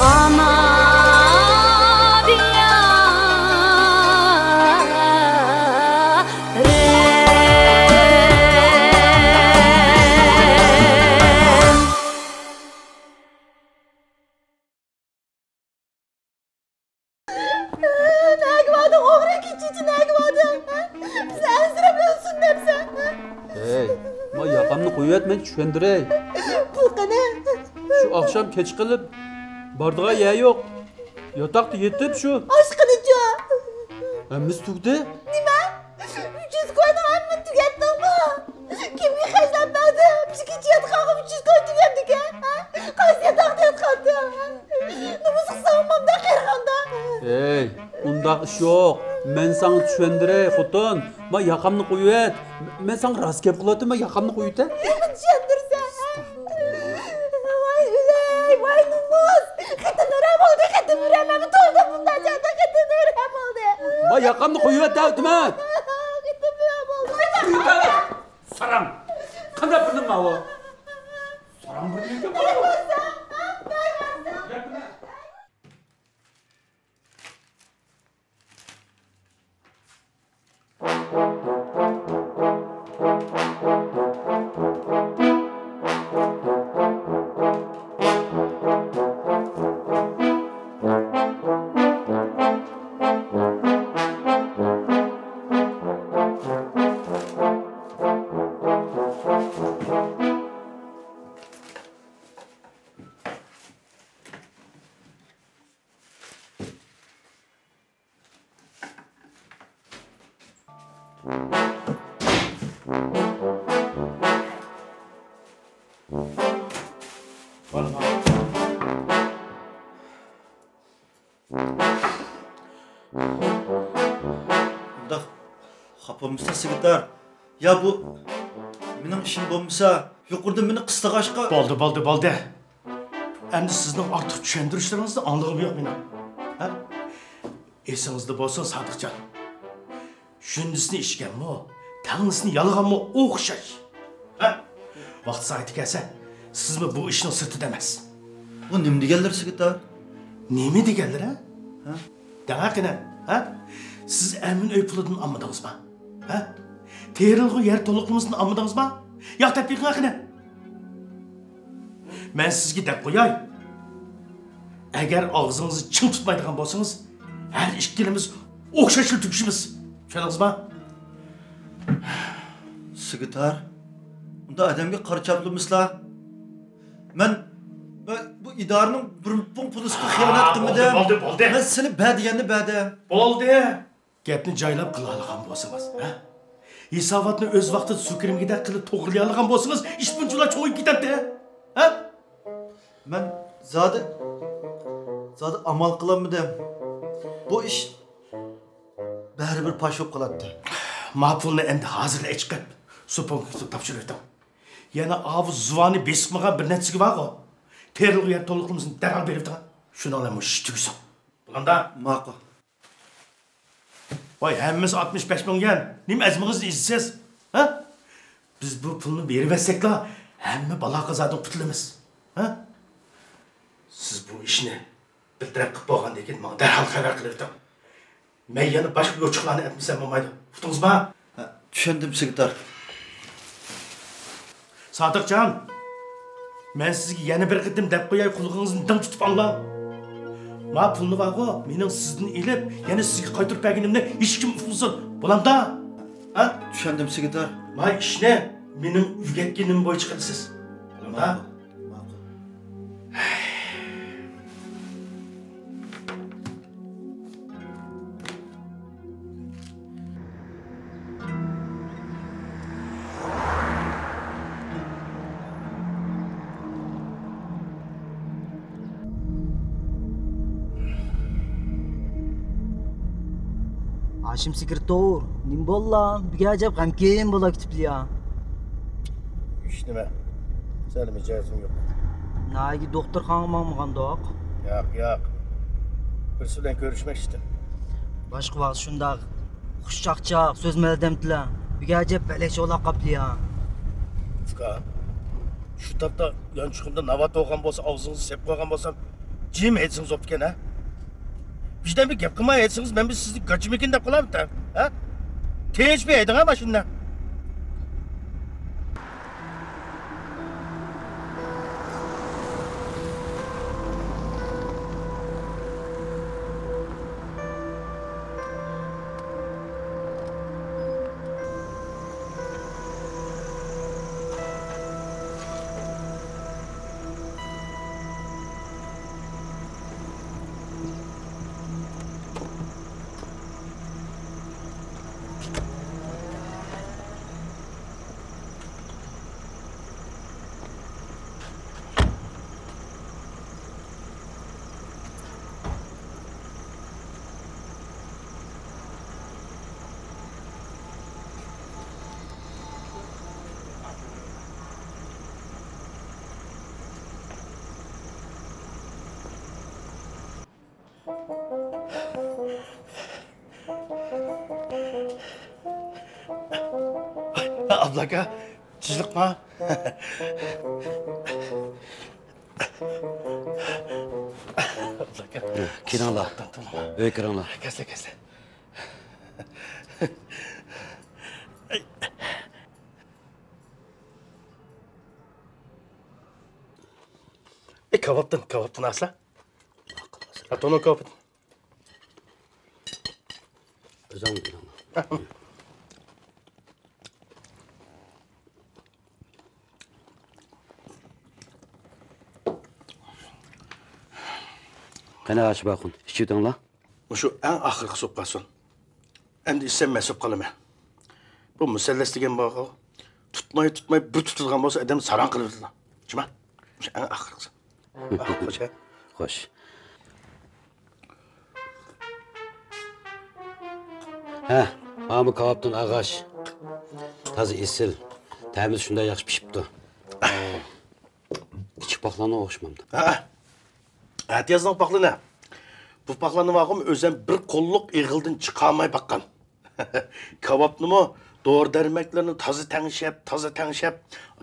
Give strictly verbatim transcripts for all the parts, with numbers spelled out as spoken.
ئانا دىيارىم. نەگە باردىڭ ئوغرى، كېچىچە نەگە باردىڭ؟ بىز ئەنسىرەپ ئۆلسۇن دەپسەن؟ ھەي، ما ياقامنى قويۇۋەت، مەن چۈشەندۈرەي. پۇل قېنى؟ شۇ ئاخشام كەچ قېلىپ بارىدىغان يەر يوق. ياتاقتا يېتىپ شۇ. ئاشقىنىچۇ؟ ھەممىسى تۈگىدى. نېمە؟ ئۈچ يۈز كوينىڭ ھەممىنى تۈگەتتىڭمۇ؟ كىمگە خەجلەپ بەردىڭ؟ بىر كېچە ياتقانغا ئۈچ يۈز كوي تۈگەمدىكەن، ھە؟ قايسى ياتاقتا ياتقانتىڭ؟ نومۇس قىلساڭ مامدا قېرىغاندا. ھەي، ئۇنداق ئىش يوق. مەن ساڭا چۈشەندۈرەي، خوتۇن. ما ياقامنى قويۇۋەت. مەن ساڭا راست گەپ قىلىۋاتىمەن، ياقامنى قويۇۋېتە. نېمە چۈشەندۈرسەڭ؟ ۋاي ئۆلەي، ۋاي نومۇس! خېتىم نۆرە بولدى، خېتىم نۆرە! مەن تۇردۇم بۇنداق جايدا، خېتىم نۆرە بولدى! ما ياقامنى قويۇۋەت دەۋاتىمەن! خېتىم نۆرە بولدى! ساراڭ! قانداق بىر نېمە ئۇ؟ ساراڭ بىر نېمە؟ ئۇنداق خاپا بولمىسا، سېكرېتار، يا بۇ مېنىڭ ئىشىم بولمىسا، يۇقىرىدا مېنى قىستىغاچقا. بولدى، بولدى، بولدى. ئەمدى سىزنىڭ ئارتۇق چۈشەندۈرۈشلىرىڭىزنى ئاڭلىغۇم يوق مېنىڭ. ھە؟ ئېسىڭىزدە بولسۇن، سادىقجان. شۇندىسىنى ئىچكەنمۇ، تەڭلىسىنى يالىغانمۇ ئوخشاش. ھە؟ ۋاقتى سائىتى كەلسە، سىزمۇ بۇ ئىشنىڭ سىرتىدا ئەمەس. بۇ نېمە دېگەنلىرى، سېكرېتار؟ نېمە دېگەنلىرى، ھە؟ ھە؟ دەڭە قېنى، ھە؟ سىز ئەمىن ئۆي پۇلىدىن ئالمىدىڭىزما؟ ھە؟ تېرىلغۇ يەر تولۇقلىمىسىدىن ئالمىدىڭىزما؟ ياق دەپ بېقىڭ قېنى. مەن سىزگە دەپ قوياي، ئەگەر ئاغزىڭىزنى چىڭ تۇتمايدىغان بولسىڭىز، ھەر ئىككىلىمىز ئوخشاشلا تۈگىشىمىز. چۈشەندىڭىزما؟ سېكرېتار، ئۇنداق ئادەمگە قارا چاپلىمىسىلا. مەن، مەن بۇ ئىدارىنىڭ بىر پۇڭ پۇلىسىغا خىيانەت قىلمىدىم. بولدى، بولدى، بولدى. مەن سېنى بەر دېگەننى بەردىم. بولدى. گەپنى جايلاپ قىلالىغان بولسىڭىز، ھە؟ ھېساباتنى ئۆز ۋاقتىدا سۇ كىرىمىكىدەك قىلىپ توغرىلىيالىغان بولسىڭىز، ئىش بۇنچىلا چوڭىيىپ كېتەتتى، ھە؟ مەن زادى، زادى ئامال قىلالمىدىم. بۇ ئىش بەرىبىر پاش بولۇپ قالاتتى. ما پۇلنى ئەمدى ھازىرلا ئېچىقىپ، سۇ پونكىتىغا تاپشۇرۇۋېتىڭ. يەنە ئاۋۇ زۇۋانى بېسىقمىغان بىر نەچچىگە بارغۇ. تېرىلغۇ يەر تولۇقلىمىسىنى دەرھال بېرىۋېتىڭ. شۇنىڭ بىلەن مۇشۇ ئىش تۈگىسۇن. بولامدا؟ ماقۇل. ۋاي، ھەممىسى ئاتمىش بەش مىڭ يۈەن. نېمە ئەزمىڭىزنى ئېزىسىز؟ ھە؟ بىز بۇ پۇلنى بېرىۋەتسەكلا، ھەممە بالا-قازادىن قۇتۇلىمىز. ھە؟ سىز بۇ ئىشنى بىر تەرەپ قىلىپ بولغاندىن كېيىن، ماڭا دەرھال خەۋەر قىلىۋېتىڭ. مەن يەنە باشقا يوچۇقلارنى ئەتمىسەم بولمايدۇ. ئۇقتىڭىزما؟ ھە، چۈشەندىم، سېكرېتار. سادىقجان، مەن سىزگە يەنە بىر قېتىم دەپ قوياي، قۇلىقىڭىزنى دىڭ تۇتۇپ ئاڭلاڭ. ما پۇلنى بارغۇ، مېنىڭ سىزدىن ئېلىپ، يەنە سىزگە قايتۇرۇپ بەرگىنىمنى ھېچكىم ئۇقمىسۇن. بولامدا؟ ھە؟ چۈشەندىم، سېكرېتار. ما ئىشنى مېنىڭ ئۆگەتكىنىم بويىچە قىلىسىز. بولامدا؟ ماقۇل. ھاشىم سېكرېتور، نېمە بوللا؟ بىر ئەجەب غەمكىن بولا كېتىپلا. ھېچ نېمە. سەل مىجەزىم يوق. ناھىيەگە دوختۇرخانىغا ماڭمىغاندۇق؟ ياق، ياق. بىرسى بىلەن كۆرۈشمەكچىدىم. باشقا ۋاقىت شۇنداق خۇشچاقچاق سۆزلىمەيدىغان ئادەمدىلا. بىر ئەجەب بەلەكچە بولاپ قاپتۇ يا. ئۇكا، شۇ تاپتا يانچۇقۇمدا ناۋات بولغان بولسا، ئاغزىڭىزنى سېلىپ قويغان بولسام، جىم ھەيدىسىڭىز بوپتىكەن، ھە؟ ۋىجدان بىر گەپ قىلماي ھەيدىسىڭىز، مەن بىر سىزنى گاچىمىكىن دەپ قالامتىم، ھە؟ تىنچ بىر ھەيدىڭە ماشىنىنى. ئابلىكا، تىنچلىقما؟ ئابلىكا. كىرىڭلار. ئۆيگە كىرىڭلار. كەلسە، كەلسە. ئەي، كاۋاپتىن، كاۋاپتىن ئاسلا. ھە، تونۇر كاۋاپتىن. ئۆزۈڭ بىلىڭ. قېنى، ھاشىم ئاخۇن، ئىچىۋېتىڭلار. مۇشۇ ئەڭ ئاخىرقى سوپقا سون. ئەمدى ئىچسەم مەن سۆپ قالىمەن. بۇ مۇسەللەس دېگەن بارغۇ، تۇتماي، تۇتماي بىر تۇتۇلغان بولسا ئادەمنى ساراڭ قىلىۋېتىدۇ. جۇما، مۇشۇ ئەڭ ئاخىرقىسى. خوش، ھە؟ خوش. ھە، مانا بۇ كاۋاپتىن ئاغاش. تازا ئېسىل. تەمىسى شۇنداق ياخشى پىشىپتۇ. ئىچى پاقلانغان ئوخشىمامدۇ؟ ھە. ئەتىيازنىڭ پاقلىنى. بۇ پاقلاننى بارغۇم ئۆزۈم بىر قوللۇق ئېغىلدىن چىقارماي باققان. كاۋاپنىمۇ دورا-دەرمەكلىرىنى تازا تەڭشەپ، تازا تەڭشەپ،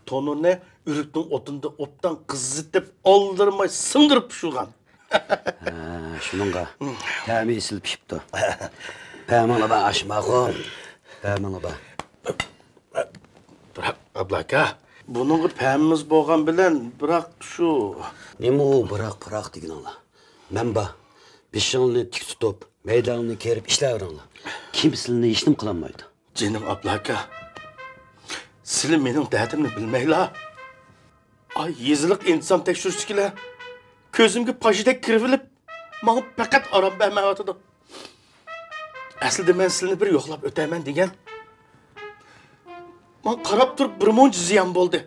تونۇرنى ئۆرۈكنىڭ ئوتۇندا ئوبدان قىزىتىپ، ئالدىرىماي سىڭدۈرۈپ پىشۇرغان. ھە، شۇنىڭغا تەمى ئېسىل پىشىپتۇ. پەمىڭلار بار، ھاشىم ئاخۇن. پەمىڭلار بار. بىراق، ئابلاكا، بۇنىڭغا پەمىمىز بولغان بىلەن، بىراق شۇ. نېمە ئۇ بىراق-پىراق دېگىنىڭلار؟ مەن بار. بېشىڭلارنى تىك تۇتۇپ، مەيدانىڭلارنى كېرىپ ئىشلەۋېرىڭلار. كىم سىلىنى ھېچنېمە قىلالمايدۇ. جېنىم ئابلاكا، سىلى مېنىڭ دەردىمنى بىلمەيلا. ئاي، يېزىلىق ئىنتىزام تەكشۈرۈشتىكىلەر كۆزۈمگە پاشىدەك كىرىۋېلىپ، ماڭا پەقەت ئارام بەرمەيۋاتىدۇ. ئەسلىدە مەن سىلىنى بىر يوقلاپ ئۆتەيمەن دېگەن. ماڭا قاراپ تۇرۇپ بىر مۇنچە زىيان بولدى.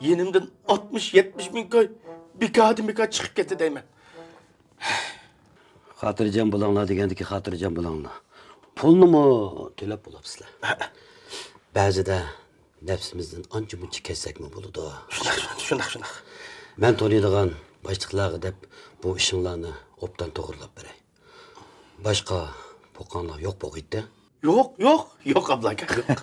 يېنىمدىن ئاتمىش، يەتمىش مىڭ كوي بىكاردىن بىكار چىقىپ كەتتى دەيمەن. خاتىرجەم بولۇڭلار دېگەندىكى خاتىرجەم بولۇڭلار. پۇلنىمۇ تۆلەپ بولاپسىلەر. بەزىدە نەپسىمىزدىن ئانچە-مۇنچە كەتسەكمۇ بولىدۇ. شۇنداق، شۇنداق، شۇنداق، شۇنداق. مەن تونۇيدىغان باشلىقلارغا دەپ بۇ ئىشىڭلارنى ئوبدان توغرىلاپ بېرەي. باشقا پوقاڭلار يوق بولغىيتتى؟ يوق، يوق، يوق، ئابلاكا، يوق.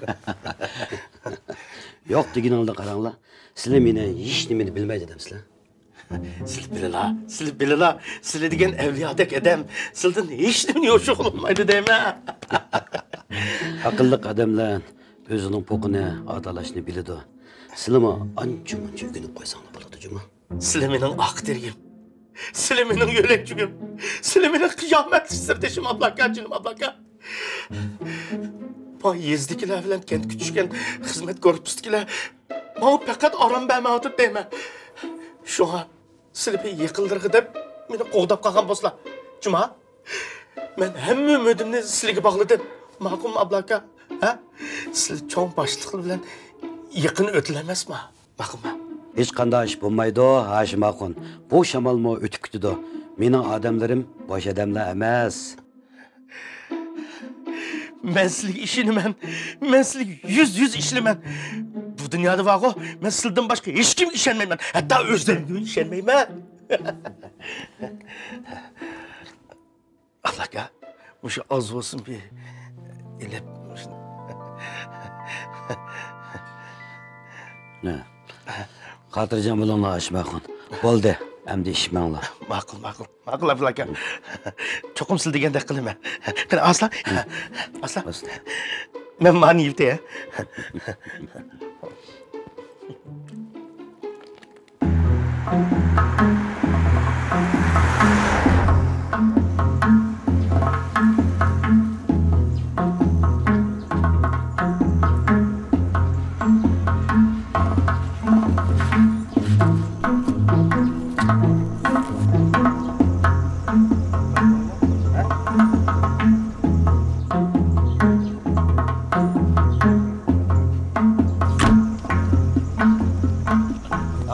يوق دېگىنىڭلارنى قاراڭلار. سىلەر مېنى ھېچنېمىنى بىلمەيدۇ دەمسىلەر؟ سىلى بىلىلا، سىلى بىلىلا، سىلى دېگەن ئەۋلىيادەك ئادەم سىلىدىن ھېچنېمىنى يوشۇرغىلى بولمايدۇ دەيمەن. ئەقىللىق ئادەملەر ئۆزىنىڭ پوقىنى ئاتالاشنى بىلىدۇ. سىلىمۇ ئانچە-مۇنچە ئۆگىنىپ قويساڭلار بولىدۇ جۇما. سىلى مېنىڭ ئاق تېرىيىم. سىلى مېنىڭ يۆلەكچۈكۈم. سىلى مېنىڭ قىيامەتلىك سىردىشىم ئابلاكا، جېنىم ئابلاكا. ما يېزىدىكىلەر بىلەن كەنتكە چۈشكەن خىزمەت گۇرۇپپىسىدىكىلەر ماڭا پەقەت ئارام بەرمەيۋاتىدۇ دەيمەن. شۇڭا سىلى بىر يېقىنلىرىغا دەپ مېنى قوغداپ قالغان بولسىلا، جۇما، مەن ھەممە ئۈمىدىمنى سىلىگە باغلىدىم. ماقۇلمۇ، ئابلاكا؟ ھە؟ سىلى چوڭ باشلىقلار بىلەن يېقىن ئۆتىلەمەسما؟ ماقۇلما؟ ھېچقانداق ئىش بولمايدۇ، ھاشىم ئاخۇن. بۇ شامالمۇ ئۆتۈپ كېتىدۇ. مېنىڭ ئادەملىرىم بوش ئادەملەر ئەمەس. مەن سىلىگە ئىشىنىمەن. مەن سىلىگە يۈز يۈز ئىشىنىمەن. بۇ دۇنيادا بارغۇ، مەن سىلىدىن باشقا ھېچكىمگە ئىشەنمەيمەن. ھەتتا ئۆزلىرىمگىمۇ ئىشەنمەيمەن. ئابلاكا، مۇشۇ ئاز بولسۇن بىر ئېلىپ. نە؟ خاتىرجەم بولۇڭلار، ھاشىم ئاخۇن. بولدى. ئەمدى ئىشىپ ماڭلا. ماقۇل، ماقۇل. ماقۇل، ئابدۇللا ئاكا. چوقۇم سىلە دېگەندەك قىلىمەن. قېنى، ئاسلا. ئاسلا. ئاسلا. مەن مانى يېۋىتەي.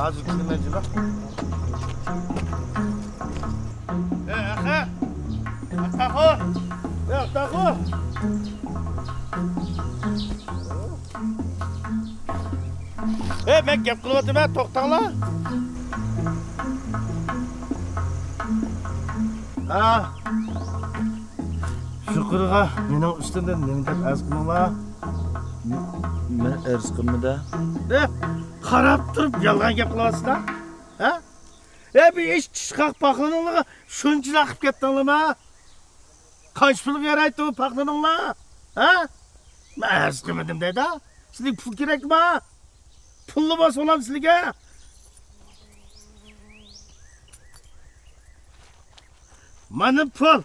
ھازىر كىرىمەن جۇمۇ. ئەي، ئاخا! ئاخا! ئەي، ئاخا! ئەي، مەن گەپ قىلىۋاتىمەن، توختاڭلار! ھە! يۇقىرىغا مېنىڭ ئۈستۈمدىن نېمە دەپ ئەرز قىلدىڭلار؟ مەن ئەرز قىلمىدىم. ئەي، قاراپ تۇرۇپ يالغان گەپ قىلىۋاتىسىلەر. ھە؟ ئەي، بۇ ئىش چىشقاق پاخلىنىڭلارغا شۇنچىلىك قىلىپ كەتتىڭلارمۇ؟ قانچە پۇلغا يارايتتى بۇ پاخلىنىڭلار؟ ھە؟ مەن ئەرز قىلمىدىم دەيدۇ. سىلىگە پۇل كېرەكمۇ؟ پۇللا بولسا بولامدۇ سىلىگە؟ مانا پۇل.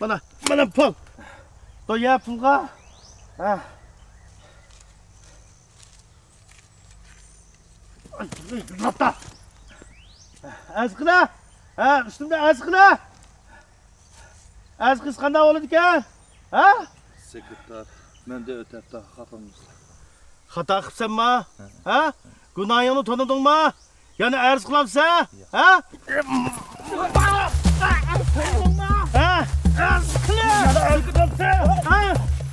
مانا، مانا پۇل. دو يە پۇلغا. ھە. ئەرز قىلە. ھە، ئۈستۈمدە ئەرز قىلە. ئەرز قىلسا قانداق بولىدىكەن؟ ھە؟ سېكرېتار، مەندە ئۆتەپتۇ خاتاڭىز. خاتا قىپسەنما؟ ھە؟ گۇناھىڭنى تونۇدۇڭما؟ يەنە ئەرز قىلامسەن؟ ھە؟ ھە؟ ئەرز قىلە! ئەرز قىلامسەن؟ ھە؟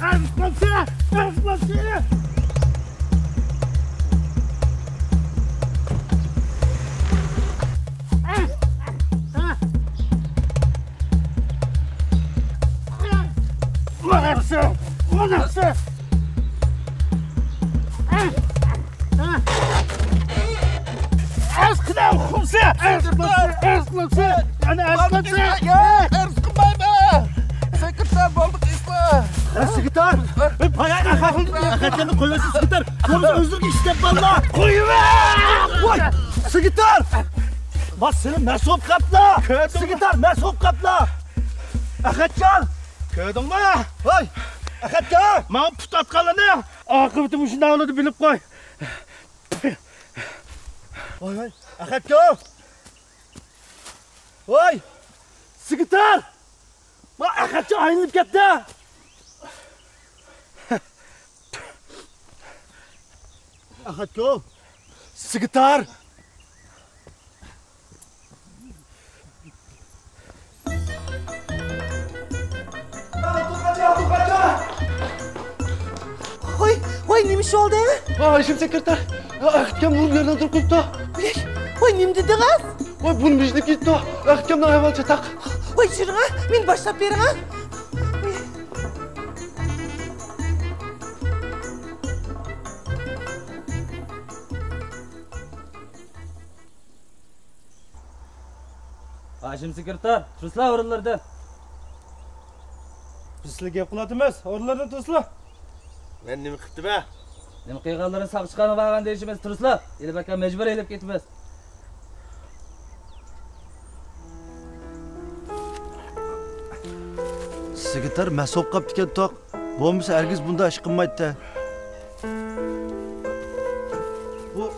ئەرز قىلامسەن؟ ئەرز قىلامسەن؟ مانا سەن! مانا سەن! ئەرز قىلە، خۇمسە! ئەرز قىلسە! ئەرز قىلسە! يەنە ئەرز قىلسە! ياق، ئەرز قىلمايمەن! سېكرېتار، بولدى، قىلسا! ھە، سېكرېتار! ھە؟ ھە، ھە، ھە، سېكرېتار! قويۇۋەر! ۋاي، سېكرېتار! ما سېنى مەس بولۇپ قاپلا! سېكرېتار، مەس بولۇپ قاپلا! ئەخەتجان! كۆردۈڭمۇ؟ ۋاي، ئەخەتجان! ماڭا پۇت ئاتقانلارنىڭ ئاقىۋىتى مۇشۇنداق بولىدۇ، بىلىپ قوي! ۋاي، ۋاي، ئەخەتجان! ۋاي! سېكرېتار! ما ئەخەتجان ئايلىنىپ كەتتى! ئەخەتجان! سېكرېتار! ۋاي، ۋاي، نېمە ئىش بولدى؟ ۋاي، ھاشىم سېكرېتار، ئەخەتجان بۇنى يەردىن تۇرۇپ قويۇپتۇ. ۋاي، ۋاي، نېمە دېدىڭىز؟ ۋاي، بۇنى مىجىلىپ كېتىپتۇ. ئەخەتجاننىڭ ئەھۋالى چاتاق. ۋاي، چۈشۈرۈڭە، مېنى باشلاپ بېرىڭە. ھاشىم سېكرېتار، تۇرسىلا ئورۇنلىرىدىن. بىز سىلەر گەپ قىلىۋاتىمىز، ئورۇنلىرىدىن تۇرسىلا. مەن نېمە قىپتىمەن؟ نېمە قىلغانلىرىنى ساقچىخانىغا بارغاندا دېيىشىمىز، تۇرسىلا. ھېلى بەككە مەجبۇر ئېلىپ كېتىمىز. سېكرېتار مەس بولۇپ قاپتىكەن توق. بولمىسا ھەرگىز بۇنداق ئىش قىلمايتتى. بۇ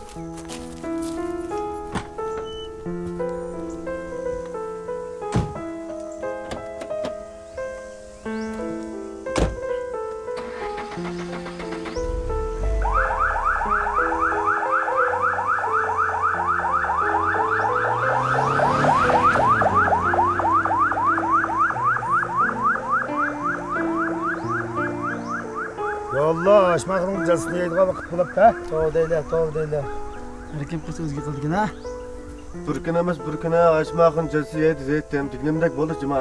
ياللا، ئاشماقنىڭ جازىسىنى يەيدىغان ۋاقىت بولۇپتۇ. توۋا دەيلى، توۋا دەيلى. ھەر كىم قىلسا ئۆزىگە قىلىدىكەن ھە. بىر كۈن ئەمەس، بىر كۈنى ئاشماقنىڭ جازىسى يەيدۇ زەيتىم. دېگىنىمدەك بولدى جۇما.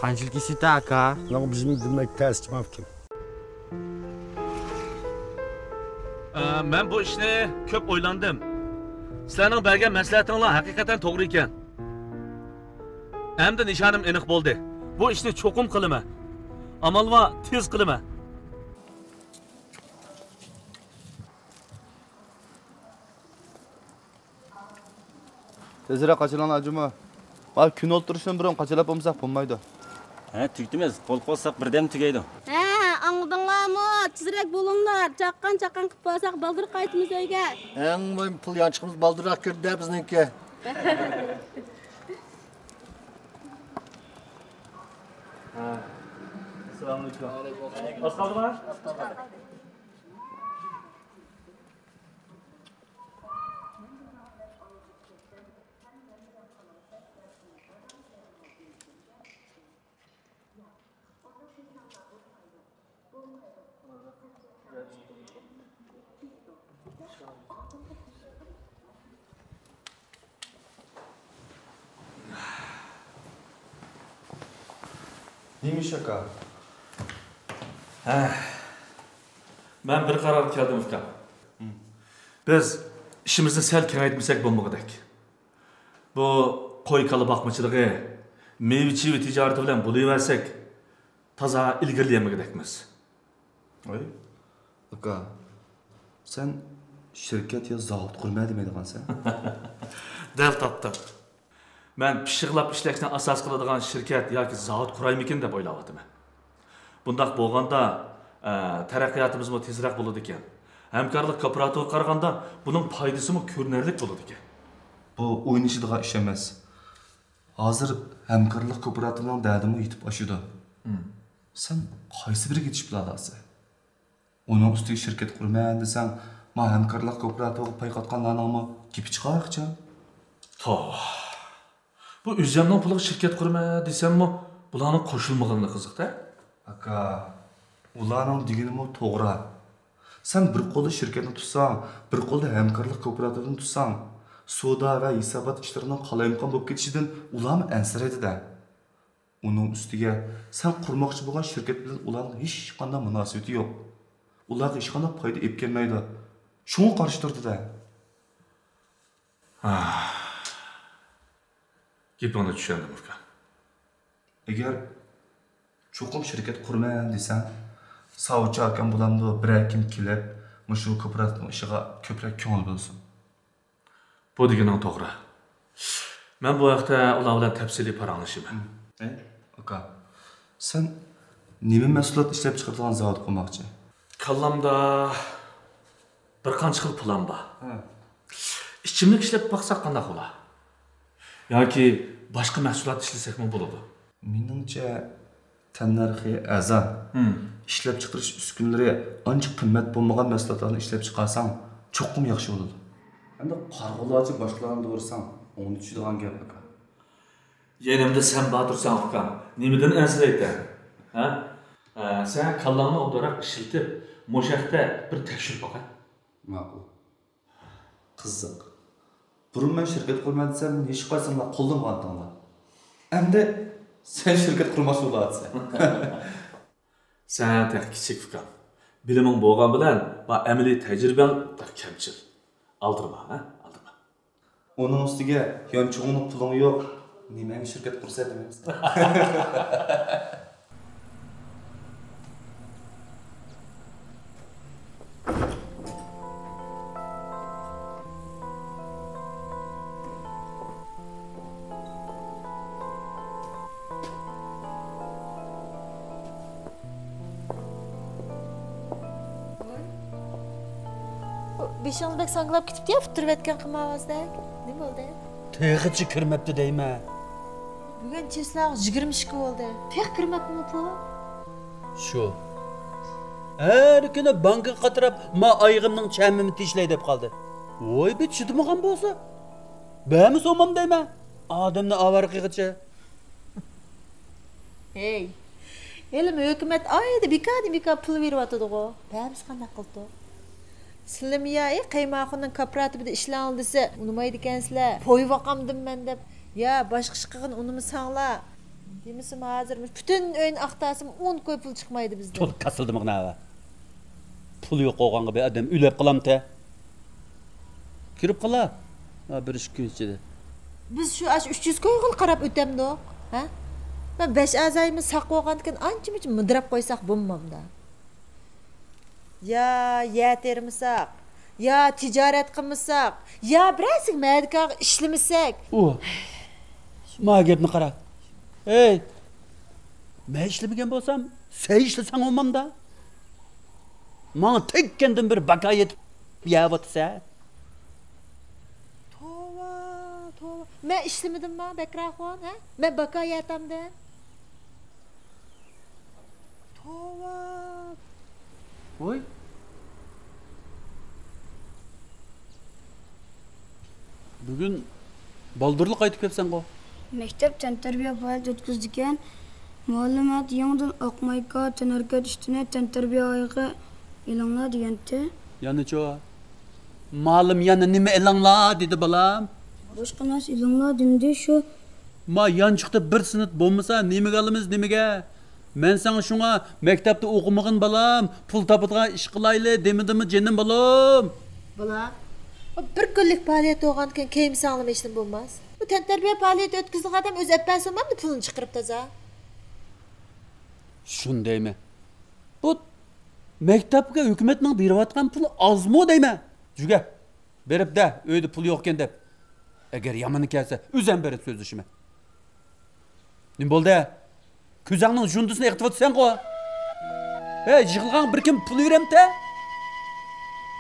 قانچىلىك يېسىتە ئاكا؟ ناڭ بىزنى دېمەك تەس جۇما ئۇكام. ئە، مەن بۇ ئىشنى كۆپ ئويلاندىم. سىلەرنىڭ بەرگەن مەسلىھەتىڭلار ھەقىقەتەن توغرا ئىكەن. ئەمدى نىشانىم ئېنىق بولدى. بۇ ئىشنى چوقۇم قىلىمەن. ئامال بار، تېز قىلىمەن. تېزرەك قاچىلاڭلار، جۇمۇ. ھە، كۈن ئولتۇرۇشتىن بۇرۇن قاچىلاپ بولمىساق بولمايدۇ. ھە، تۈگىتىمىز. قول قوشساق بىردەم تۈگەيدۇ. ھە، ئاڭلىدىڭلارمۇ؟ تېزرەك بولۇڭلار. چاققان-چاققان قىلىپ بارساق بالدۇر قايتىمىز ئۆيگە. ئەڭ مۇھىم پۇل يانچۇقىمىز بالدۇرراق كىردى بىزنىڭكى. ھە. ئەسسالامۇئەلەيكۇم. ئاز قالدىما؟ نېمە ئىش، ئاكا؟ ھە. مەن بىر قارارغا كەلدىم، ئۇكام. بىز ئىشىمىزنى سەل كېڭەيتمىسەك بولمىغۇدەك. بۇ قوي-كالا باقمىچىلىقى، مېۋە-چېۋە تىجارىتى بىلەن بولۇۋەرسەك، تازا ئىلگىرىلىيەلمىگۈدەكمىز. ۋاي، ئاكا، سەن شىركەت يا زاۋۇت قۇرىمەن دېمەيدىغانسەن؟ دەل تاپتىڭ. مەن پىششىقلاپ ئىشلەشنى ئاساس قىلىدىغان شىركەت ياكى زاۋۇت قۇرايمىكىن دەپ ئويلاۋاتىمەن. بۇنداق بولغاندا، ئە، تەرەققىياتىمىزمۇ تېزرەك بولىدىكەن. ھەمكارلىق كوپىراتىپىغا قارىغاندا بۇنىڭ پايدىسىمۇ كۆرۈنەرلىك بولىدىكەن. بۇ ئوينىشىدىغان ئىش ئەمەس. ھازىر ھەمكارلىق كوپىراتىپىنىڭ دەردىمۇ يېتىپ ئاشىدۇ. سەن قايسى بىرىگە يېتىشىپ بولالارسەن؟ ئۇنىڭ ئۈستىگە شىركەت قۇرىمەن دېسەڭ، ما ھەمكارلىق كوپىراتىپىغا پاي قاتقانلارنىڭمۇ گېپى چىقارچۇ؟ توۋا. بۇ ئۆزۈمنىڭ پۇلىغا شىركەت قۇرىمەن دېسەممۇ، بۇلارنىڭ قوشۇلمىغىنى قىزىق-دە. ئاكا، ئۇلارنىڭ دېگىنىمۇ توغرا. سەن بىر قولدا شىركەتنى تۇتساڭ، بىر قولدا ھەمكارلىق كوپىراتىپىنى تۇتساڭ، سودا ۋە ھېسابات ئىشلىرىنىڭ قالايمىقان بولۇپ كېتىشىدىن ئۇلارمۇ ئەنسىرەيدۇ-دە. ئۇنىڭ ئۈستىگە سەن قۇرماقچى بولغان شىركەت بىلەن ئۇلارنىڭ ھېچقانداق مۇناسىۋىتى يوق. ئۇلارغا ھېچقانداق پايدا ئېلىپ كەلمەيدۇ. شۇڭا قارشى تۇرىدۇ-دە. ھا. گېپىڭنى چۈشەندىم، ئۇكام. ئەگەر چوقۇم شىركەت قۇرىمەن دېسەڭ، ساۋۇتچى ئاكام بولامدۇ، بىرەر كىم كېلىپ، مۇشۇ كوپىراتىپنىڭ ئىشىغا كۆپرەك كۆڭۈل بۆلسۇن. بۇ دېگىنىڭ توغرا. مەن بۇ ھەقتە ئۇلار بىلەن تەپسىلىي پاراڭلىشىمەن. ھە؟ ئاكا، سەن نېمە مەھسۇلات ئىشلەپ چىقىرىدىغان زاۋۇت قۇرماقچى؟ كاللامدا بىر قانچە خىل پىلان بار. ھە. ئىچىملىك ئىشلەپ باقساق قانداق بولا؟ ياكى باشقا مەھسۇلات ئىشلىسەكمۇ بولىدۇ. مېنىڭچە، تەننەرخى ئەرزان، ئىشلەپچىقىرىش ئۈسكۈنىلىرى ئانچە قىممەت بولمىغان مەھسۇلاتلارنى ئىشلەپچىقارساڭ، چوقۇم ياخشى بولىدۇ. ئەمدى قارىغۇلارچە باشقىلارنى دورىساڭ، ئوڭدا چۈشىدىغان گەپ، ئاكا. يېنىمدا سەن بار تۇرساڭ، ئۇكام، نېمىدىن ئەنسىرەيتتىڭ؟ ھە؟ ئە، سەن كاللاڭنى ئوبدانراق ئىشلىتىپ، مۇشۇ ھەقتە بىر تەكشۈرۈپ باقە. ماقۇل. قىزىق. بۇرۇن مەن شىركەت قۇرىمەن دېسەم، ھېچقايسىڭلار قوللىمىغانتىڭلار. ئەمدى سەن شىركەت قۇرماقچى بولۇۋاتىسەن. سەن تېخى كىچىك، ئۇكام. بىلىمىڭ بولغان بىلەن، ما ئەمەلىي تەجرىبەڭ بەك كەمچىل. ئالدىرىما، ھە؟ ئالدىرىما. ئۇنىڭ ئۈستىگە يانچۇقۇڭنىڭ پۇلۇڭ يوق، نېمەڭگە شىركەت قۇرىسەن دېمەيمىز. بېشىڭىز بەك ساڭگىلاپ كېتىپتۇ-يا، پۇت تۈرۈۋەتكەن قىمارىڭىزدەك. نېمە بولدى؟ تېخىچە كىرمەپتۇ دەيمەن. بۈگۈن چىسلاغا يىگىرمە ئىككى بولدى. تېخى كىرمەپتىمۇ پۇل؟ شۇ. ھەر كۈنى بانكىغا قاتراپ، ما ئايىغىمنىڭ چەمىمنى تىشلەي دەپ قالدى. ۋاي، بىر چىدىمىغان بولسا. بەرمىسە ئومام دەيمەن. ئادەمنى ئاۋارە قىلغىچە. ھەي، ھېلىمۇ ھۆكۈمەت ئايدا بىكاردىن بىكار پۇل بېرىۋاتىدىغۇ. بەرمىسە قانداق قىلىدۇ؟ سىلىمۇ يا، ئى، قەيماخۇننىڭ كوپىراتىپىدا ئىشلەڭ دېسە، ئۇنىمايدىكەنسىلەر. پوي باقامدىم مەن دەپ، يا باشقا ئىش قىلغىن، ئۇنىمىساڭلار. دېمىسىمۇ ھازىر مۇشۇ پۈتۈن ئۆينى ئاختارسىمۇ، ئون كوي پۇل چىقمايدۇ بىزدىن. تولا كاسىلدىمىغىن ھاۋا. پۇل يوق بولغانغا بىر ئادەم ئۆلۈپ قالامتى؟ كىرىپ قالا. ھا، بىر ئىككى كۈن ئىچىدە. بىز شۇ ئاشۇ ئۈچ يۈز كويغىلا قاراپ ئۆتەمدۇق. ھە؟ مەن بەش ئەزايىمىز ساق بولغاندىكىن ئانچە-مۇنچە مىدىراپ قويساق بولمامدا؟ يا يەر تېرىمىساق، يا تىجارەت قىلمىساق، يا بىرەرسىگە مەدىكارغا ئىشلىمىسەك. ئۇ، ما گەپنى قارا. ھەي، مەن ئىشلىمىگەن بولسام، سەن ئىشلىسەڭ بولمامدا؟ ماڭا تەگكەندىن بېرى باكا يېتىپ يەۋاتىسەن. توۋا، توۋا. مەن ئىشلىمىدىمما، بەكرىخان، ھە؟ مەن باكا يەتەمدىم. توۋا. ۋوي. بۈگۈن بالدۇرلا قايتىپ كەپسەنغۇ؟ مەكتەپ تەنتەربىيە پائالىيىتى ئۆتكۈزىدىكەن. مۇئەللىمات يېڭىدىن ئاق مايكا، تەنھەرىكەت ئۈستىنى، تەنتەربىيە ئايىغى ئېلىڭلار دېگەنتى. يەنىچۇ؟ مۇئەللىم يەنە نېمە ئېلىڭلار دېدى، بالام؟ باشقا نەرسە ئېلىڭلار دېمىدى، شۇ. ما يانچۇقتا بىر سىنىپ بولمىسا، نېمىگە ئالىمىز، نېمىگە؟ مەن ساڭا شۇڭا، مەكتەپتە ئوقۇمىغىن، بالام، پۇل تاپىدىغان ئىش قىلايلى دېمىدىممۇ، جېنىم بالام؟ بالا، بىر كۈنلۈك پائالىيەت بولغاندىكىن كىيىم ساڭلىما ھېچنېمە بولماس. بۇ تەنتەربىيە پائالىيىتى ئۆتكۈزىدىغان ئادەم ئۆزى ئەپ بەرسە بولمامدۇ، پۇلىنى چىقىرىپ تازا؟ شۇنى دەيمەن. بۇ مەكتەپكە ھۆكۈمەتنىڭ بېرىۋاتقان پۇلى ئازمۇ دەيمەن؟ جۈگە، بېرىپ دە، ئۆيدە پۇل يوقكەن دەپ. ئەگەر يامىنى كەلسە، ئۆزۈم بېرىپ سۆزلىشىمەن. نېمە بولدى؟ كۆزۈڭنىڭ ژۇندىسىنى ئېقىتىۋاتىسەنغۇ؟ ھەي، يىغلىغان بىر كىم پۇل بېرەمتى؟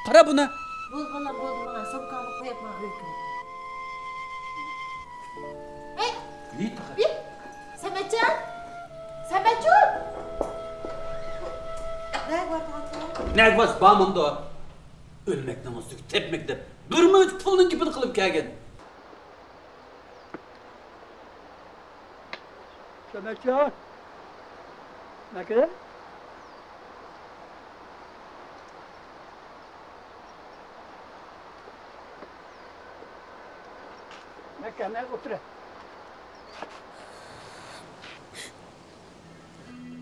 قارا بۇنى. بولدى، بالام، بولدى، ماڭا سومكاڭنى قويۇپ ماڭا ئۆيگە. ھەي! ھېي، تاقا. ھېي! سەمەتجان! سەمەتجان! نەگە بارىدىغانسەن؟ نەگە بارسا بارمامدۇ؟ ئۆلمەكنىڭ ئۈستىگە تەپمەك دەپ، بىر مۇنچە پۇلنىڭ گېپىنى قىلىپ كەلگەن. سەمەتجان! مەكىدە؟ مەككە، مەن ئولتۇرە.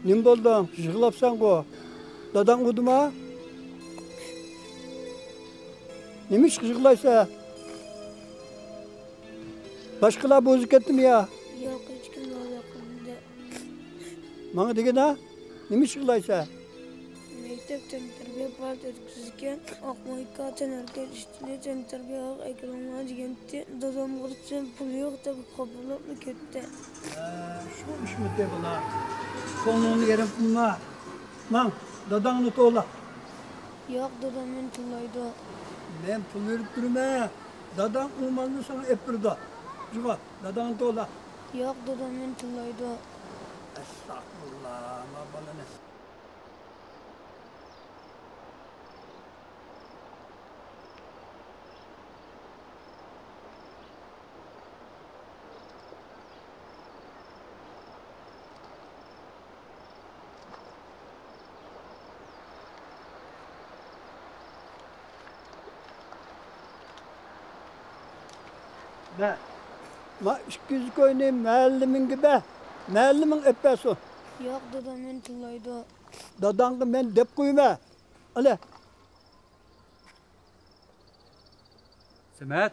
نېمە بولدۇڭ؟ يىغلاپسەنغۇ؟ داداڭ ئۇردىما؟ نېمە ئۈچۈن يىغلايسەن؟ باشقىلار بۇزۇپ كەتتىمۇ يا؟ ياق، ھېچكىم بۇزۇپ كەتمىدى. ماڭا دېگىنە، نېمە ئۈچۈن يىغلايسەن؟ مەكتەپ تەنتەربىيە پائالىيىتى ئۆتكۈزىدىكەن، ئاق مايكا، تەنھەرىكەت ئۈستىلى، تەنتەربىيە ئەكىلىڭلار دېگەنتى، دادامغا ئۇرسام پۇل يوق دەپ خاپىلاپلا كەتتى. ھە، شۇ ئىشمىتى بالا؟ كۆڭلۈڭنى يېرىم قىلما. ماڭ، داداڭنى توۋلا. ياق، دادام مېنى تىللايدۇ. مەن پۇل بېرىپ تۇرىمەن. داداڭ ئۇ مالنى ساڭا ئېلىپ بېرىدۇ. جۇغا، داداڭنى توۋلا. ياق، دادام مېنى تىللايدۇ. ئەستەغپۇرۇللا، ما بالىنى. بەر. ما ئىككى يۈز كوينى مۇئەللىمىڭگە بەر. مۇئەللىمىڭ ئېلىپ بەرسۇن. ياق، دادام مېنى تىللايدۇ. داداڭغا مەن دەپ قويىمەن. ئەلە. سەمەت.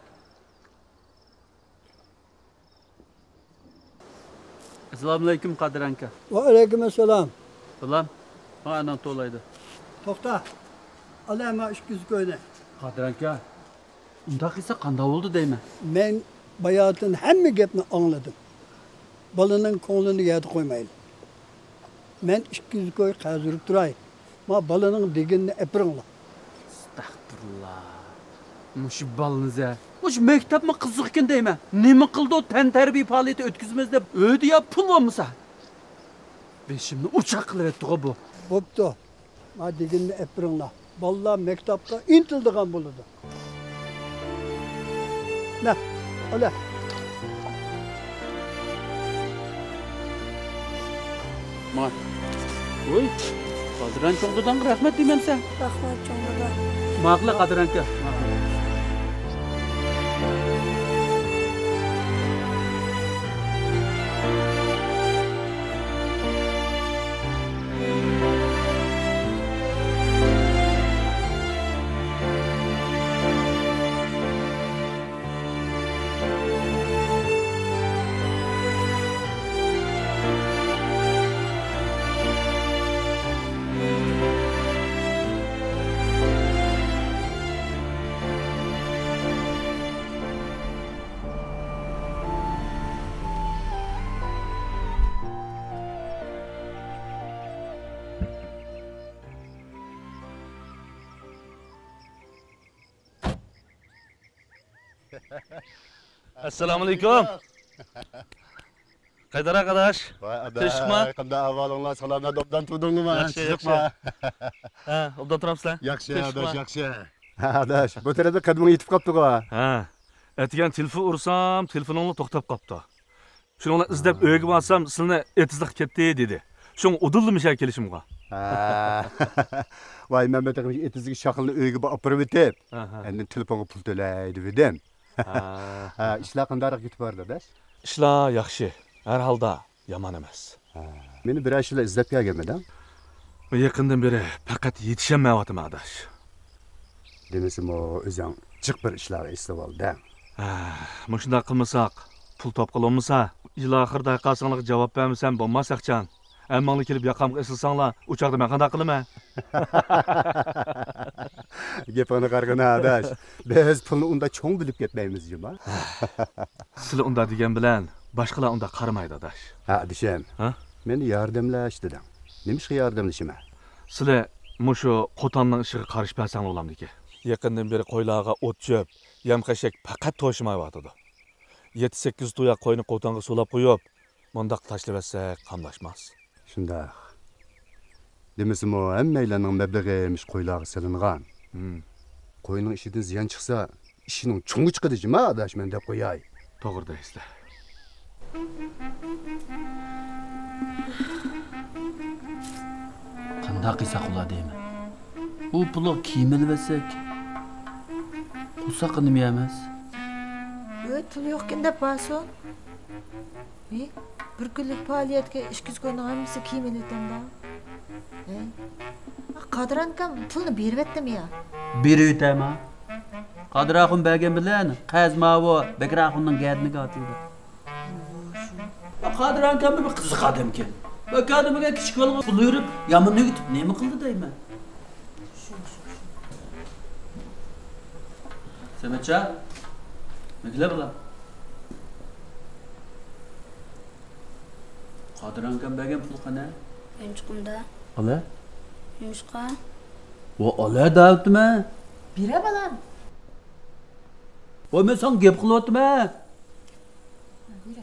ئەسسالامۇئەلەيكۇم، قادىر ئاكا. ۋەئەلەيكۇم ئەسسالام. بالام، ماڭا ئاناڭ توۋلايدۇ. توختا. ئال ئەمما ئىككى يۈز كوينى. قادىر ئاكا، ئۇنداق قىلسا قانداق بولىدۇ دەيمەن. مەن باياتىن ھەممە گەپنى ئاڭلىدىم. بالىنىڭ كۆڭلىنى يەردە قويمايلى. مەن ئىككى يۈز كوي قەرز بېرىپ تۇراي. ما بالىنىڭ دېگىنىنى ئېلىپ بېرىڭلار. ئەستەغپۇرۇللا. مۇشۇ بالىنى زە. مۇشۇ مەكتەپمۇ قىزىق ئىكەن دەيمەن. نېمە قىلىدۇ، تەنتەربىيە پائالىيىتى ئۆتكۈزىمىز دەپ ئۆيدە يا پۇل بولمىسا. بېشىمنى ئوچاق قىلىۋەتتىغۇ بۇ. بوپتۇ. ما دېگىنىنى ئېلىپ بېرىڭلار. بالىلار مەكتەپكە ئىنتىلىدىغان بولىدۇ. نە، ئالە. ما. ۋوي، قادىران چوڭ داداڭغا رەھمەت دېمەمسەن. رەھمەت، چوڭ دادا. ماقۇل، قادىران ئاكا. ماقۇل. ئەسسالامۇئەلەيكۇم. قايداراق ئاداش؟ ۋاي ئاداش، تىنچلىقما؟ قانداق ئەھۋالىڭلار؟ سالامەت، ئوبدان تۇردۇڭلارمۇ؟ ياخشى، ياخشى. ھە، ئوبدان تۇرامسىلەر؟ ياخشى ئاداش، ياخشى. ھە ئاداش، بۇ تەرەپتە قەدىمىڭ يېتىپ قاپتىغۇ. ھە، ئەتىگەن تېلېفون ئۇرسام، تېلېفونۇڭلا توختاپ قاپتۇ. شۇنىڭ بىلەن ئىزدەپ ئۆيگە بارسام، سىلىنى ئېتىزلىققا كەتتى دېدى. شۇڭا ئۇدۇللا مۇشۇ يەرگە كېلىشىمغا. ھە. ۋاي، مەن بۇ تېخى ئېتىزدىكى شاخلىنى ئۆيگە ئاپىرىۋېتىپ، ئاندىن تېلېفونغا پۇل تۆلەي دېۋىدىم. ھە، ئىشلار قانداقراق كېتىپ بارىدۇ، ئاداش؟ ئىشلار ياخشى. ھەر ھالدا يامان ئەمەس. ھە. مېنى بىرەر ئىشلا ئىزدەپ كەلگەنمىدىڭ؟ يېقىندىن بېرى پەقەت يېتىشەلمەيۋاتىمەن، ئاداش. دېمىسىمۇ، ئۆزۈڭ جىق بىر ئىشلارغا ئېسىلىۋالدىڭ. ھە، مۇشۇنداق قىلمىساق، پۇل تاپقىلى بولمىسا، يىل ئاخىرىدا ھەرقايسىڭلارغا جاۋاب بەرمىسەم بولماس، ئەخچان. ھەممىڭلار كېلىپ ياقامغا ئېسىلساڭلار، ئۇ چاغدا مەن قانداق قىلىمەن؟ گېپىڭنى قارىغىنا، ئاداش. بىز پۇلنى ئۇنداق چوڭ بۆلۈپ كەتمەيمىز جۇما. سىلى ئۇنداق دېگەن بىلەن، باشقىلار ئۇنداق قارىمايدۇ، ئاداش. ھە، ئادىشىم. ھە؟ مېنى ياردەملەش دېدىڭ. نېمىشقا ياردەملىشىمەن؟ سىلى مۇشۇ قوتاننىڭ ئىشىغا قارىشىپ بەرسەڭلار بولامدىكى. يېقىندىن بېرى قويلارغا ئوت-چۆپ، يەم-خەشەك پەقەت توشىمايۋاتىدۇ. يەتتە-سەككىز تۇياق قوينى قوتانغا سولاپ قويۇپ، مۇنداق تاشلىۋەتسەك قاملاشماس. شۇنداق. دېمىسىمۇ، ھەممەيلەننىڭ مەبلىغى مۇشۇ قويلارغا سېلىنغان. ھىم. قوينىڭ ئىشىدىن زىيان چىقسا، ئىشىنىڭ چوڭى چىقىدۇ جۇما، ئاداش، مەن دەپ قوياي. توغرا دەيسىلەر. قانداق قىلساق بولا دەيمەن. ئۇ پۇلغا كىيىم ئېلىۋەتسەك، قورساققا نېمە يەرمىز؟ ئۆي پۇل يوقكەن دەپ بارسۇن. ھې، بىر كۈنلۈك پائالىيەتكە ئىككى يۈز كوينىڭ ھەممىسى كىيىم ئېلىۋېتەمدۇ؟ ھە؟ قادىر ئاكام پۇلنى بېرىۋەتتىمۇ يا؟ بېرىۋېتەمۇ. قادىر ئاخۇن بەرگەن بىلەن قەرز ماۋۇ بەكرى ئاخۇننىڭ گەدىنىگە ئاتىلدى. قادىر ئاكام بىر قىزىق ئادەمكەن. بەك ئادەمگە كىچىك بالىغا پۇل بېرىپ، يامان ئۆگىتىپ نېمە قىلدى دەيمەن. سەمەتجان، نېمە قىلە بالا؟ قادىر ئاكام بەرگەن پۇل قانا؟ يانچۇقۇمدا. ئالە؟ نېمىشقا؟ ۋا ئالە دەۋتىمەن. بېرە بالام. ۋا مەن ساڭا گەپ قىلىۋاتىمەن. بېرە.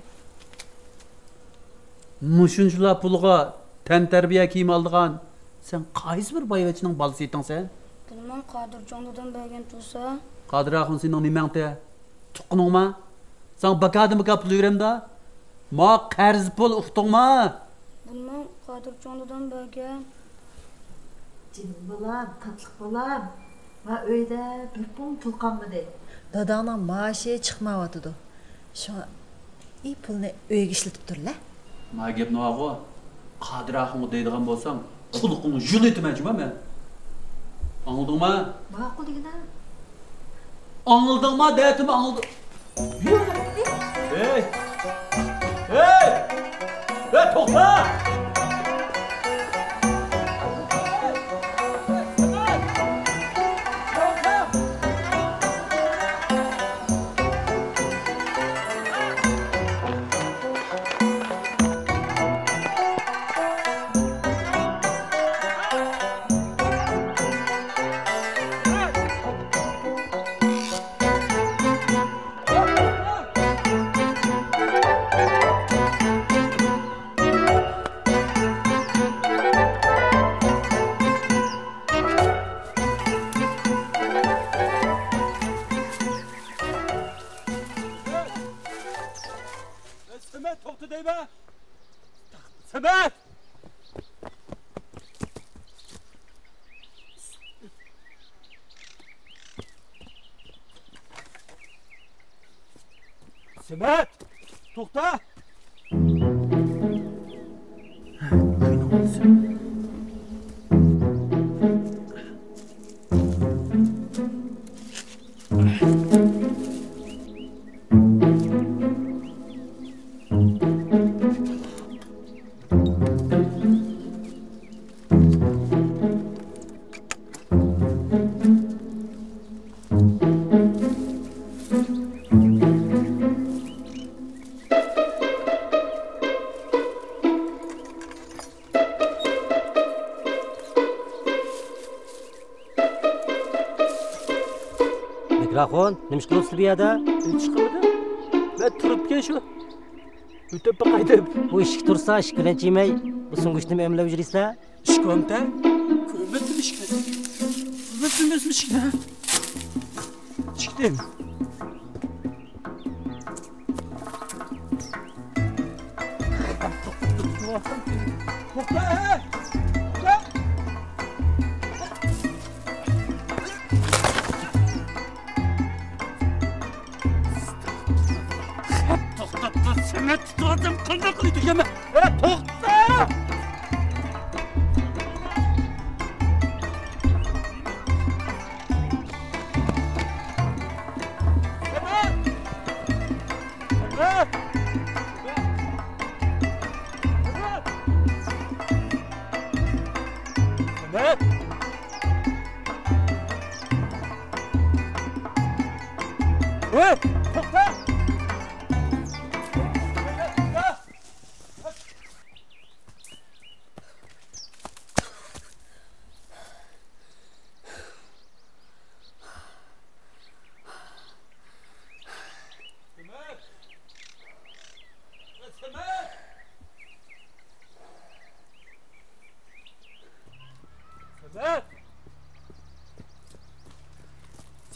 مۇشۇنچىلا پۇلغا تەنتەربىيە كىيىم ئالىدىغان سەن قايسى بىر بايۋەچچىنىڭ بالىسى ئىدىڭ سەن؟ بىلمەيمەن، قادىرجان دادام بەرگەن تۇرسا. قادىر ئاخۇن سېنىڭ نېمەڭتە؟ تۇغقىنىڭما؟ ساڭا بەكادىن بەكا پۇل بېرەمدا؟ ما قەرز پۇل، ئۇقتۇڭما؟ بىلمەيمەن، قادىرجان دادام بەرگەن. جېنىم بالام، تاتلىق بالام. ما ئۆيدە بىر پۇڭ پۇل قالمىدى. داداڭنىڭ مائاشى چىقمايۋاتىدۇ. شۇڭا ئى پۇلنى ئۆيگە ئىشلىتىپ تۇرلە. ما گەپنى بارغۇ، قادىر ئاخۇنغا دەيدىغان بولساڭ، قۇلىقىڭنى يۇلۇۋېتىمەن جۇما مەن. ئاڭلىدىڭما؟ ماقۇل دېگىنە. ئاڭلىدىڭما دەۋاتىمەن، ئاڭلىدىڭ. ھەي! ھەي! ھەي، توختا! سەمەت، توختا دەيمەن! سەمەت! سەمەت! توختا! ئاخۇن، نېمە ئىش قىلىۋاتىسىز بۇ يەردە؟ ھېچ قىلمىدىم. مەن تۇرۇپ كەن شۇ. ئۆتۈپ باقاي دەپ. بۇ ئىشىك تۇرسا، ئىشىك بىلەن چىيمەي، بۇ سۆڭگۈچنىمۇ ئەملەپ يۈرىسىلەر؟ ئىشىك ئۆمتە؟ كۆرمەپتىم ئىشىكنى. كۆرمەپتىم ئىشىكنى. ئىشىكتىن. توختا، ھە! توختا! توختاپ تۇر، سېمەت تۇتۇۋاتىمەن، قانداق قىلىپ تۈگەمە؟ ھە، توختا!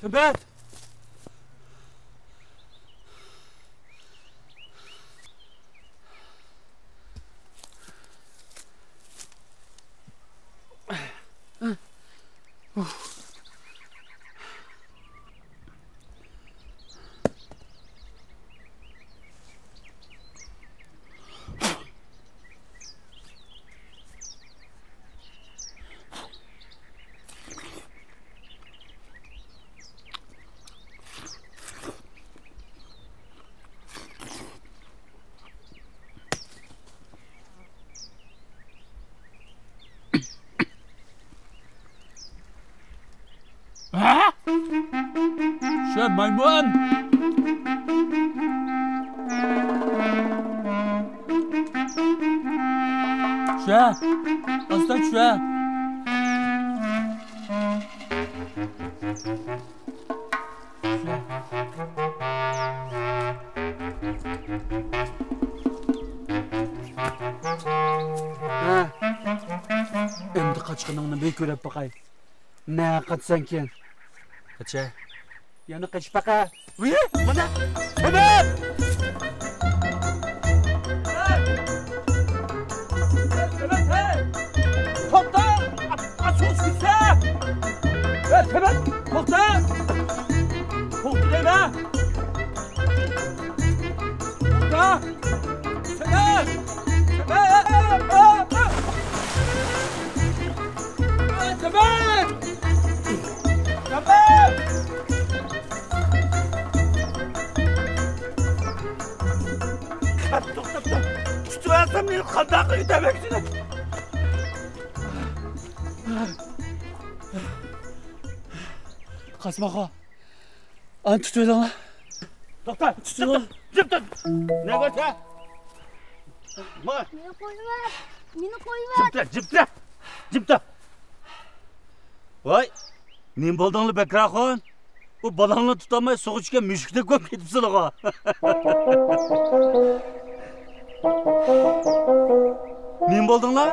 سەمەت! ھە؟ چۈشە، مايمۇن! چۈشە! ئاستا چۈشە! ھە. ئەمدى قاچقىنىڭنى بىر كۆرۈپ باقاي. نە قاچساڭكىن؟ قاچە. يەنە قېچىپ باقە. ۋىي، مانا. سەمەت! سەمەت، ھەي! توختا! ئا-، ئا-، سۇ ئىچكۈزسە! ھەي، سەمەت، توختا! توختا دەيمەن! توختا! سەمەت! سەمەت! سەمەت! سەمەت! توختاپ تۇر! تۇتۇۋالسام مېنى قانداق ئۆتەمەكچىلىك؟ قاسىم ئاخۇن، ئانى تۇتۇۋېلىڭلار. توختا! تۇتۇۋېلىڭ. جىپ تۇت! جىپ تۇت! نەگە ئۆتە؟ ما! مېنى قويۇۋەت! مېنى قويۇۋەت! جىپ تۇت! جىپ تۇت! جىپ تۇت! ۋاي! نېمە بولدۇڭلار بەكرى ئاخۇن؟ ئۇ بالاڭلارنى تۇتالماي سۇغا چۈشكەن مۈشۈكتەك بولۇپ كېتىپسىلىغۇ. نېمە بولدۇڭلار؟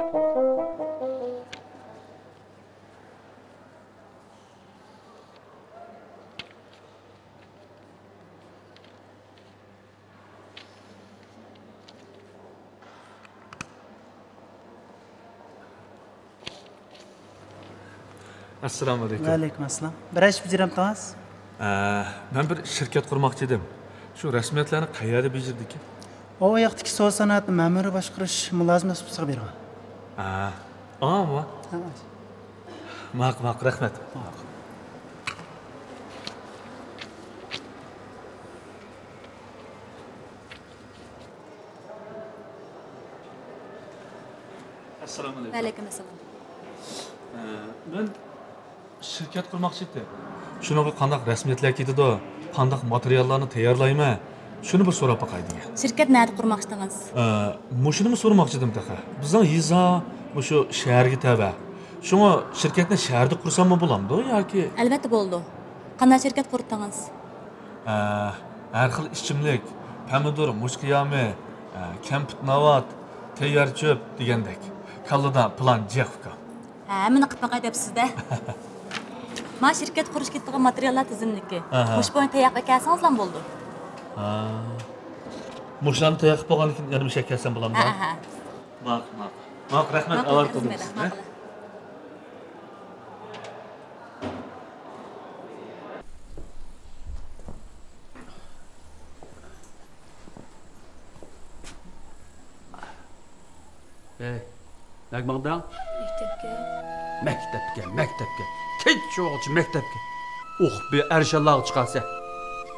ئەسسالامۇئەلەيكۇم. ۋەئەلەيكۇم ئەسسالام. بىرەر ئىش بېجىرەمتىڭىز؟ ئە، مەن بىر شىركەت قۇرماقچى ئىدىم. شۇ رەسمىيەتلەرنى قەيەردە بېجىرىدىكىن؟ ئۇ ياقتىكى سودا سانائەتنى مەمۇرىي باشقۇرۇش مۇلازىمەت سۇپىسىغا بېرىڭ. ھە. ئاڭمۇ؟ ھە. ماقۇل، ماقۇل، رەھمەت. ماقۇل. ئەسسالامۇئەلەيكۇم. ۋەئەلەيكۇم ئەسسالام. ئە، مەن شىركەت قۇرماقچى ئىدىم. شۇنىڭغا قانداق رەسمىيەتلەر كېتىدۇ، قانداق ماتېرىياللارنى تەييارلايمەن، شۇنى بىر سوراپ باقاي دېگەن. شىركەت نەدە قۇرماقچى ئىدىڭىز؟ ئە، مۇشۇنىمۇ سورىماقچى ئىدىم تېخى. بىزنىڭ يېزا مۇشۇ شەھەرگە تەۋە. شۇڭا شىركەتنى شەھەردە قۇرساممۇ بولامدۇ ياكى؟ ئەلۋەتتە بولىدۇ. قانداق شىركەت قۇرۇتتىڭىز؟ ئە، ھەر خىل ئىچىملىك، پەمىدۇر، مۇشكىيامى، ئە، كەمپۈت ناۋات، تەييار چۆپ دېگەندەك. كاللىدا پىلان جىق ئۇكا. ھە، ھەممىنى قىلىپ بېقىڭ دەپسىز-دە. ما شىركەت قۇرۇش كېتىدىغان ماتېرىياللار تىزىملىكى. ئاھا. مۇشۇ بويىچە تەييار قىلىپ كەلسىڭىزلا بولىدۇ. ھا. مۇشۇلارنى تەييار قىلىپ بولغاندىن كېيىن يەنە مۇشۇ يەرگە كەلسەم بولامدۇ؟ ھە، ھە. ماقۇل، ماقۇل. ماقۇل، رەھمەت، ماقۇل، ئاۋارە قىلدىم سىزنى. ماقۇل. ھەي، نەگە ماڭدىڭ؟ مەكتەپكە. مەكتەپكە، مەكتەپكە. كەچ چوغىچە مەكتەپكە. ئوقۇپ بىر ئەرشانلارغا چىقارسەن.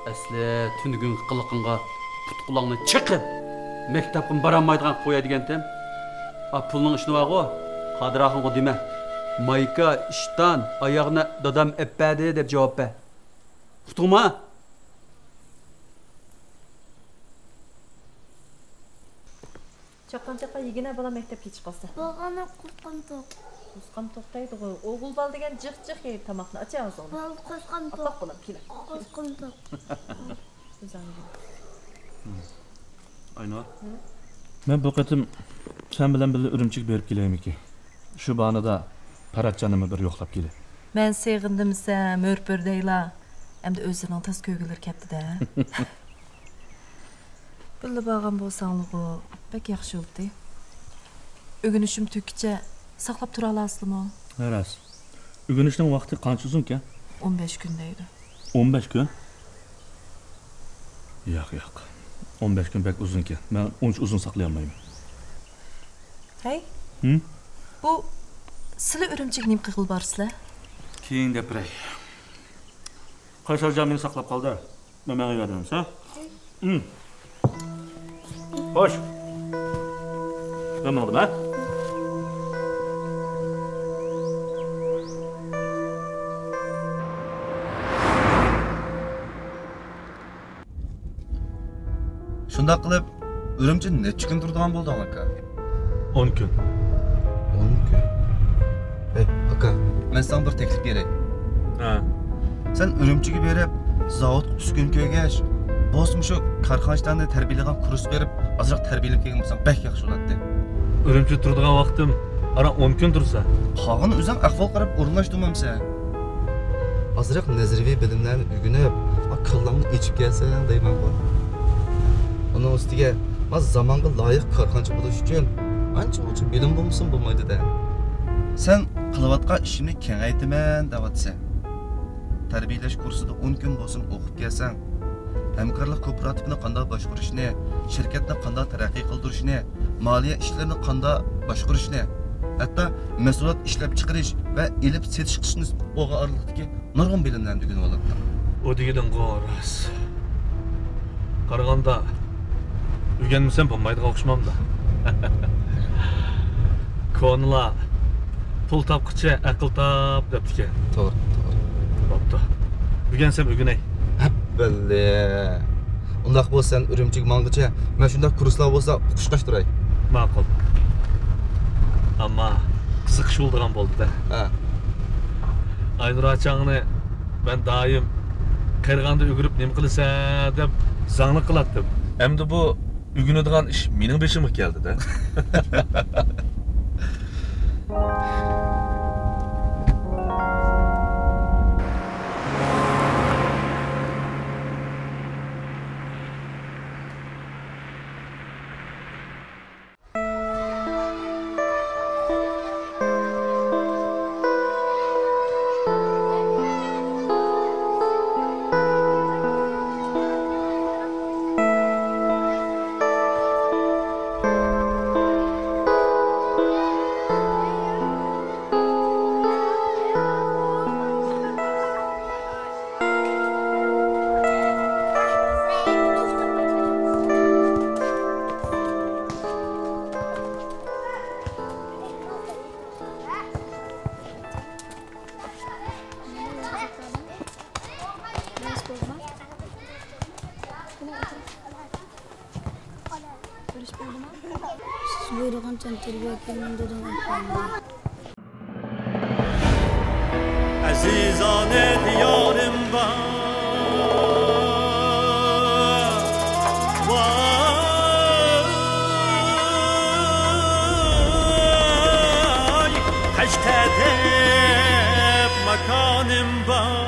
ئەسلى تۈنۈگۈنكى قىلىقىڭغا پۇت-قولۇڭنى چېقىپ، مەكتەپكىمۇ بارالمايدىغان قىلىپ قوياي دېگەنتىم. ئا، پۇلنىڭ ئىشىنى بارغۇ، قادىر ئاخۇنغا دېمە. مايكا، ئىشتان، ئاياغنى دادام ئەپ بەردى دەپ جاۋاب بەر. ئۇقتۇڭما؟ چاققان-چاققان يېگىنە بالا مەكتەپكە كېچىپ قالسا. بولغاندا قوسقام توق. قوسقام توق دەيدىغۇ. ئوغۇل بالا دېگەن جىق-جىق يەيدۇ تاماقنى. ئاچ ئاغزىڭنى. بولدى، قوسقام توق. ئاپاق بالام، كېلە. قوسقام توق. ئۆزۈڭگە. ئاينۇر. ھە؟ مەن بۇ قېتىم سەن بىلەن بىللە ئۈرۈمچىگە بېرىپ كېلەيمىكىن؟ شۇ باھانىدا پەرھاتجاننىمۇ بىر يوقلاپ كېلەي. مەن سېغىندىم دېسەم، ھۆر-پۆر دەيلا. ئەمدى ئۆزلىرىنىڭ تاس كۆرگۈلىرى كەپتۇ-دە. بىللە بارغان بولساڭلىغۇ، بەك ياخشى بولدى. ئۆگىنىشىم تۈگىگىچە ساقلاپ تۇرالارسىلىمۇ؟ ھە، راست. ئۆگىنىشنىڭ ۋاقتى قانچە ئۇزۇنكەن؟ ئون بەش كۈن دەيدۇ. ئون بەش كۈن؟ ياق، ياق. ئون بەش كۈن بەك ئۇزۇنكەن. مەن ئۇنچە ئۇزۇن ساقلىيالمايمەن. ھەي؟ ھىم؟ بۇ سىلە ئۈرۈمچىگە نېمە قىلغىلى بارىسىلەر؟ كېيىن دەپ بېرەي. قەيسەرجان مېنى ساقلاپ قالدى. مەن ماڭا ياردەم ئەمسە؟ ھىم. خوش. مەن ماڭدىم، ھە؟ شۇنداق قىلىپ، ئۈرۈمچىدە نەچچە كۈن تۇرىدىغان بولدۇڭ، ئاكا؟ ئون كۈن. ئون كۈن؟ ھەي، ئاكا، مەن ساڭا بىر تەكلىپ بېرەي. ھە. سەن ئۈرۈمچىگە بېرىپ، زاۋۇتقا ئۈسكۈنە كۆرگەچ، بولسىمۇ شۇ كارخانىچىلارنى تەربىيەلەيدىغان كۇرسقا بېرىپ، ئازراق تەربىيەلىنىپ كەلگەن بولساڭ بەك ياخشى بولاتتى. ئۈرۈمچىدە تۇرىدىغان ۋاقتىم ئارا ئون كۈن تۇرسا. قالغىنى ئۆزۈڭ ئەھۋال قاراپ ئورۇنلاشتۇرمامسەن؟ ئازراق نەزەرىيەۋى بىلىملەرنى ئۆگىنىپ، ئا، كاللاڭنى ئېچىپ كەلسەڭ دەيمەنغۇ. ئۇنىڭ ئۈستىگە، ما زامانغا لايىق كارخانىچى بولۇش ئۈچۈن ئانچە-مۇنچە بىلىم بولمىسىمۇ بولمايدۇ-دە. سەن قىلىۋاتقان ئىشىمنى كېڭەيتىمەن دەۋاتىسەن. تەربىيەلەش كۇرسىدا ئون كۈن بولسۇن ئوقۇپ كەلسەڭ، ھەمكارلىق كوپىراتىپىنى قانداق باشقۇرۇشنى، شىركەتنى قانداق تەرەققىي قىلدۇرۇشنى، مالىيە ئىشلىرىنى قانداق باشقۇرۇشنى، ھەتتا مەھسۇلات ئىشلەپچىقىرىش ۋە ئېلىپ سېتىش قىسمى ئارىلىقتىكى نۇرغۇن بىلىملەرنى ئۆگىنىۋالاتتىڭ. ئۇ دېگىنىڭغۇ راست. قارىغاندا، ئۆگەنمىسەم بولمايدىغان ئوخشىمامدۇ؟ كونىلار، «پۇل تاپقۇچە ئەقىل تاپ» دەپتىكەن. توغرا، توغرا. بوپتۇ. ئۆگەنسەم ئۆگىنەي. ھەببەللى. ئۇنداق بولسا سەن ئۈرۈمچىگە ماڭغىچە، مەن شۇنداق كۇرسلار بولسا ئۇقۇشقاچ تۇراي. ماقۇل. ئەمما قىزىقىش بولىدىغان بولدى-دە. ھە. ئاينۇر ئاچاڭنى مەن دائىم «قېرىغاندا ئۆگىنىپ نېمە قىلىسەن؟» دەپ زاڭلىق قىلاتتىم. ئەمدى بۇ ئۆگىنىدىغان ئىش مېنىڭ بېشىمغا كەلدى-دە. سىز بۇيرۇغانچە تەربىيە كۆرۈندى. ئەزىزانە دىيارىم بار. ۋاي، قەشقەر دەپ ماكانىم بار.